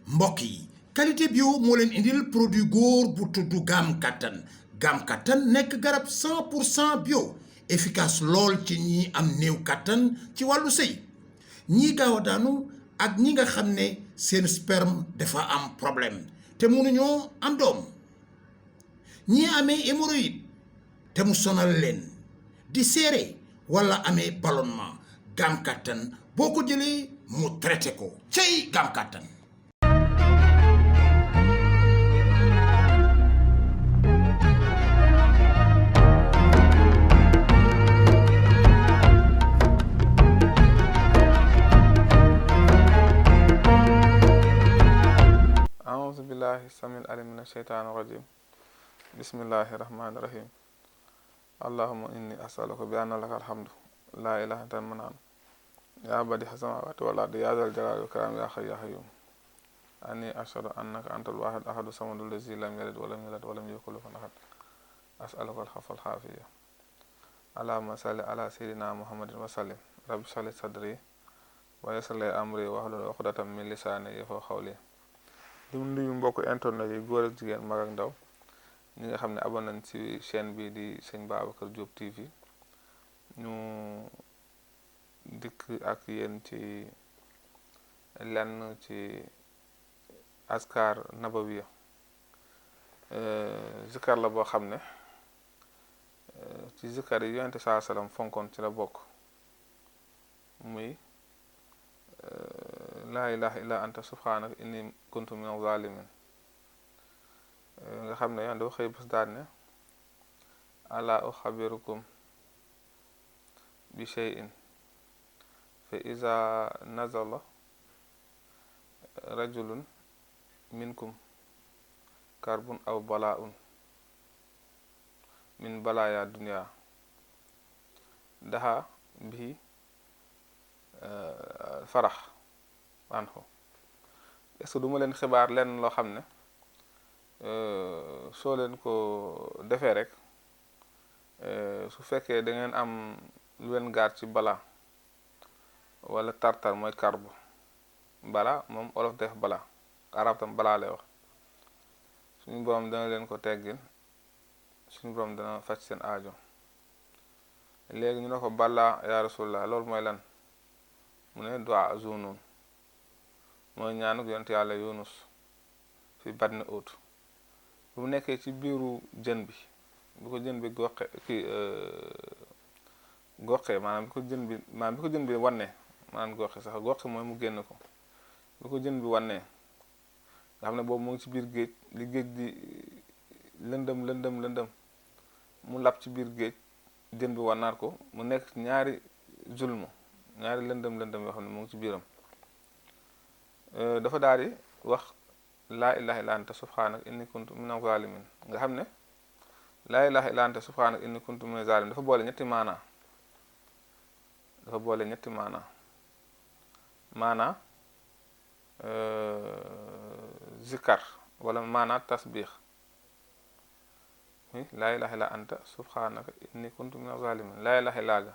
mbokk yi qualité bio moo leen indil produit góor bu tudd gam kattan nekk garab 100% bio efficace lool ci ñi am néew kattan ci wàllu sëy ñii gaaw a daanu ak ñi nga xam ne seen sperme dafa am problème te mënuñoo am doom ñii amee hémorroïde te mu sonal leen di seere wala amee ballonnement gam kattan boo ko jëlee mu traité ko cey gam kattan. أعوذ بالله السميع العليم من الشيطان الرجيم بسم الله الرحمن الرحيم اللهم إني أسألك بأن لك الحمد لا إله إلا أنت يا بديع السماوات والأرض يا ذا الجلال والإكرام يا حي يا قيوم أني أشهد أنك أنت الواحد أحد الصمد الذي لم يلد ولم يولد ولم يكن له كفوا أحد أسألك العفو والعافية اللهم صل على سيدنا محمد وسلم رب اشرح لي صدري ويسر لي أمري واحلل عقدة من لساني يفقهوا قولي di nuyu mbokk internet yi góor ak jigéen mag ak ndaw ñi nga xam ne abonné nañ ci chaîne bi di Sëñ Babacar Diop TV ñu dikk ak yéen ci lenn ci askar nabawiya zikar la boo xam ne ci zikar yi yonente saa salaam fonkoon ci la bokk muy laa ilaha illa anta subhanaka inni kuntu minaz zalimin nga xam ne yoon dafa xëy bés daan ne ala uxabirukum bi shay'in fa iza nazala rajulun minkum karbun aw bala'un min balaya dunya daha bihi farax anhu est-ce que duma leen xibaar lenn loo xam ne soo leen ko defee rek su fekkee da ngeen am lu leen gaar ci bala wala tartar mooy karbu bala moom olof def bala arab tam bala lay wax suñu borom dana leen ko teggil suñu borom dana faj seen aajo léegi ñu ne ko bala ya rasulullah loolu mooy lan mu ne du'a zunun mooy ñaanuk yonent yàlla yunus fi badni ut bu mu nekkee ci biiru jën bi bi ko jën bi goqee maanaam bi ko jën bi wannee maanaam goqe sax goqe mooy mu génn ko bi ko jën bi wannee nga xam ne boobu mu ngi ci biir géej li géej di lëndëm mu lab ci biir géej jën bi wannaat ko mu nekk ñaari zulmu ñaari lëndëm yoo xam ne mu ngi ci biiram dafa daal di wax laa ilaha illa anta subhanaka inni kuntu minaz zalimin nga xam ne laa ilaha illa anta subhanaka inni kuntu minaz zalimin dafa boole ñetti maana zikar wala maana tasbix laa ilaha illa anta subhanaka inni kuntu minaz zalimin laa ilaha illa ga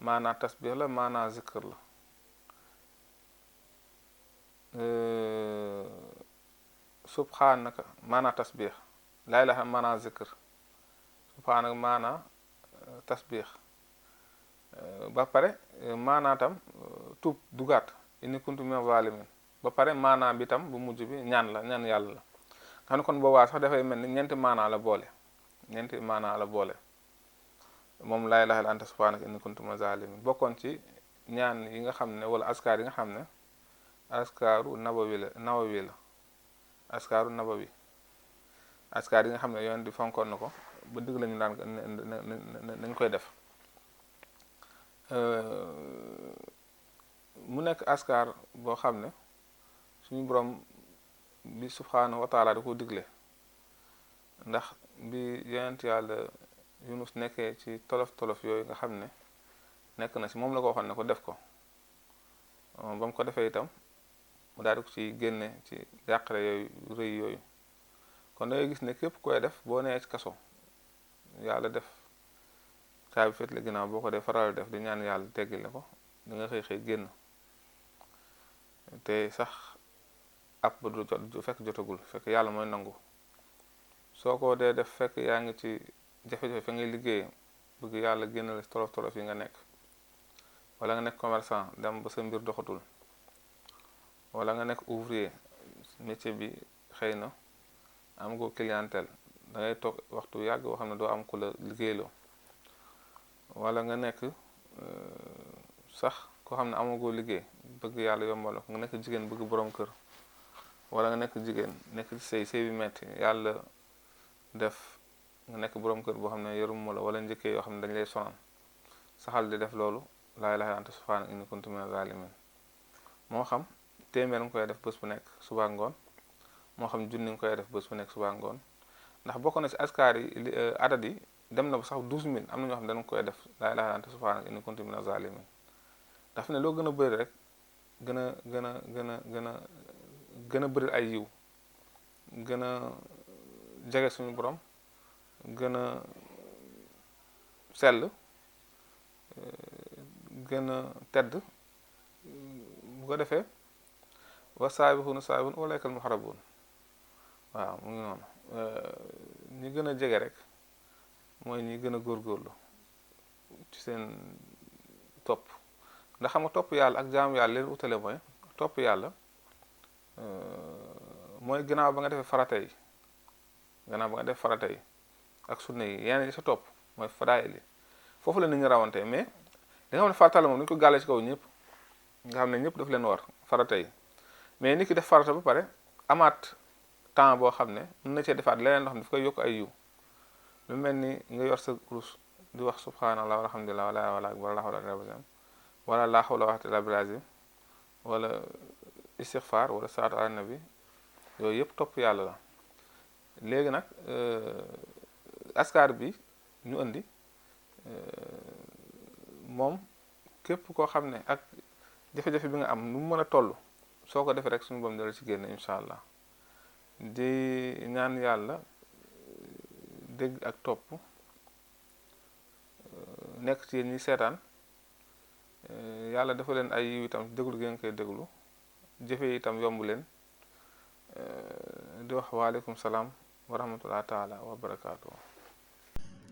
maana tasbix la maana zikr la subhanaka maana tasbix laa ilaha maana zikr subhanaka maana tasbix ba pare maana tam tuub dugaat inni kuntu minaz zalimin ba pare maana bi tam bu mujj bi ñaan yàlla la xam ne kon boobaa sax dafay mel ni ñeenti maana la boole moom laa ilaha illa anta subhanaka inni kuntu minaz zalimin bokkoon ci ñaan yi nga xam ne wala askar yi nga xam ne askaru nabawi la askaru nabawi askar yi nga xam ne yoon di fonkoon na ko ba digg lañu daan nañ koy def mu nekk askar boo xam ne suñu borom bi subhanahu wa taala da ko digle ndax bi yonent yàlla Yunus nekkee ci tolof yooyu nga xam ne nekk na ci moom la ko waxoon ne ko def ko ba mu ko defee itam mu daal di ko ci génne ci yàqare yooyu rëy yooyu kon da ngay gis ne képp koy def boo nee ci kaso yàlla def caabi fet la ginnaaw boo ko dee faral def di ñaan yàlla teggil la ko di nga xëy génn te sax app ba du jot fekk jotagul fekk yàlla mooy nangu soo ko dee def fekk yaa ngi ci jafe-jafe fa ngay liggéey bëgg yàlla génn la tolof tolof yi nga nekk wala nga nekk commerçant dem ba sa mbir doxatul wala nga nekk ouvrier métier bi xëy na am nga clientèle da ngay toog waxtu yàgg boo xam ne doo am ku la liggéeyloo wala nga nekk sax koo xam ne amagoo liggéey bëgg yàlla yombal ko nga nekk jigéen bëgg borom kër wala nga nekk jigéen nekk ci sëy bi metti yàlla def nga nekk borom kër boo xam ne yoruma la wala njëkkee yoo xam ne dañ lay sonal saxal di def loolu laa ilaaha illa anta subhaanaka inni kuntu mina zaalimiin moo xam téeméer nga koy def bés bu nekk suba ngoon moo xam junni nga koy def bés bu nekk suba ngoon ndax bokk na ci askar yi adat yi dem na ba sax 12000 am na ñoo xam ne dañ koy def laa ilaaha illa anta subhaanaka inni kuntu mina zaalimiin ndax fi ne loo gën a bëri rek gën a bëri ay yiw gën a jege suñu borom gën a sell gën a tedd bu ko defee wa saabixuuna saabiquun ulaa'ikal muqarrabuun waaw mu ngi noonu ñi gën a jege rek mooy ñi gën a góorgóorlu ci seen topp ndax xam nga topp yàlla ak jaamu yàlla leen utale mooy topp yàlla mooy gannaaw ba nga defee farata yi gannaaw ba nga def farata yi ak sunna yi yeneen yi sa topp mooy fadaayil yi foofu la nit ñi rawante mais da nga xam ne farata la moom dañu ko gàlle ci kaw ñëpp nga xam ne ñëpp daf leen war farata yi mais nit ki def farata ba pare amaat temps boo xam ne mën na cee defaat leneen loo xam ne daf koy yokk ay yiw lu mel ni nga yor sa kurus di wax subhanallah walhamdulillah wala akbar la hawla wala la hawla wala quwwata illa billah wala istighfar wala salaatu ala nabi yooyu yëpp topp yàlla la léegi nag askar bi ñu indi moom képp koo xam ne ak jafe-jafe bi nga am nu mu mën a toll soo ko defee rek suñu borom dala ci génne incha allah di ñaan yàlla dégg ak topp nekk ci yéen ñi seetaan yàlla dafa leen ay yiw itam déglu gi ngeen koy déglu jëfe itam yomb leen di wax waaleykum salaam wa rahmatullah taala wa barakaatu.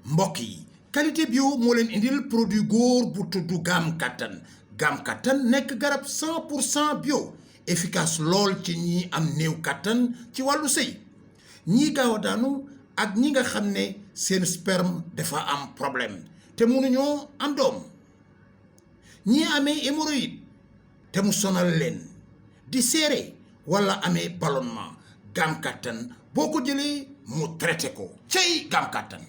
mbokk yi qualité bio moo leen indil produit góor bu tudd Gam Kattan Gam Kattan nekk garab 100% bio efficace lool ci ñi am néew kattan ci wàllu sëy ñii gaaw a daanu ak ñi nga xam ne seen sperme dafa am problème te mënuñoo am doom ñii amee hémorroïde te mu sonal leen di seere wala amee ballonnement Gam Kattan boo ko jëlee mu traité ko cey Gam Kattan